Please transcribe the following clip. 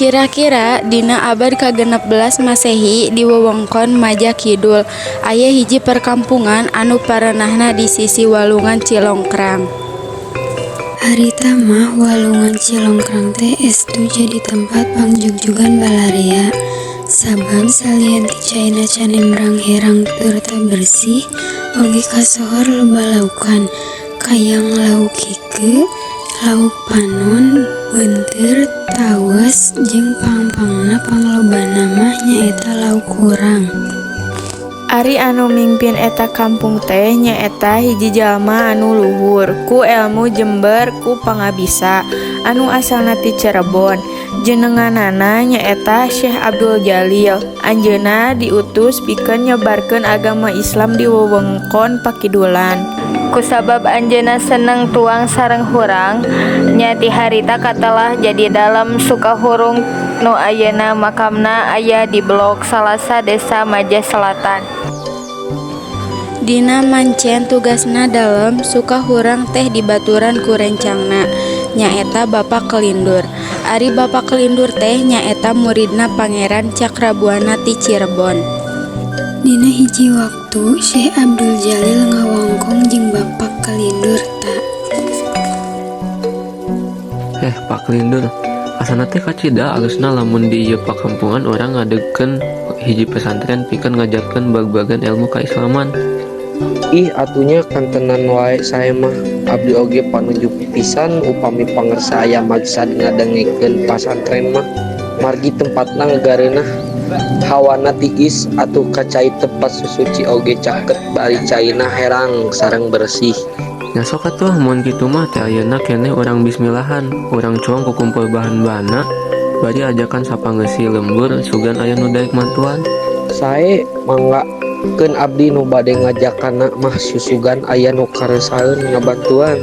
Kira-kira dina abad ka-16 Masehi di wewengkon Maja Kidul aya hiji perkampungan anu parenahna di sisi Walungan Cilongkrang. Harita mah Walungan Cilongkrang teh estu jadi tempat pangjugjugan balarea. Sabab salian ti caina canembrang herang turta bersih, oge kasohor loba laukan, kayang lauk hikeu, lauk panon, beunteur, tawes, jeung pang-pangna panglobana mah nyaeta lauk hurang. Ari anu mingpin eta kampung teh nyaeta hiji jalma anu luhur ku elmu jember ku pangabisa anu asalna ti Cirebon. Jenenganana nyaeta Syekh Abdul Jalil. Anjeunna diutus pikeun nyebarkeun agama Islam di wewengkon pakidulan. Kusabab anjeunna seneng tuang sareng hurang, nya ti harita katelah jadi Dalem Sukahurung nu ayeuna makamna aya di Blok Salasa, Desa Maja Selatan. Dina mancen tugasna Dalem Sukahurang teh dibaturan ku rencangna, nyaeta Bapak Kelindur. Ari Bapak Kelindur teh nyaeta muridna Pangeran Cakrabuana ti Cirebon. Dina hiji waktu Syekh Abdul Jalil ngawangkong jeung Bapak Kelindur ta. Eh, Pak Kelindur, asana teh kacida alusna lamun di ieu pakampungan urang ngadegkeun hiji pesantren pikeun ngajarkeun bag-bagan ilmu kaislaman. Ih, atuh nya kantenan wae sae mah. Abdi oge panuju pisan upami pangersa aya maksad ngadegkeun pasantren mah. Margi tempatna ngagareunah, hawana tiis atuh ka cai tempat susuci oge caket bari caina herang sareng bersih. Nya sok atuh mun kitu mah teh ayeuna keneh urang bismillahan, urang cuang kukumpul bahan-bahanna, bari ajakan sapangeusi lembur sugan aya nu daek mantuan. Sae, mangga keun abdi nu bade ngajakanna mah susugan aya nu kareusaeun ngabantuan.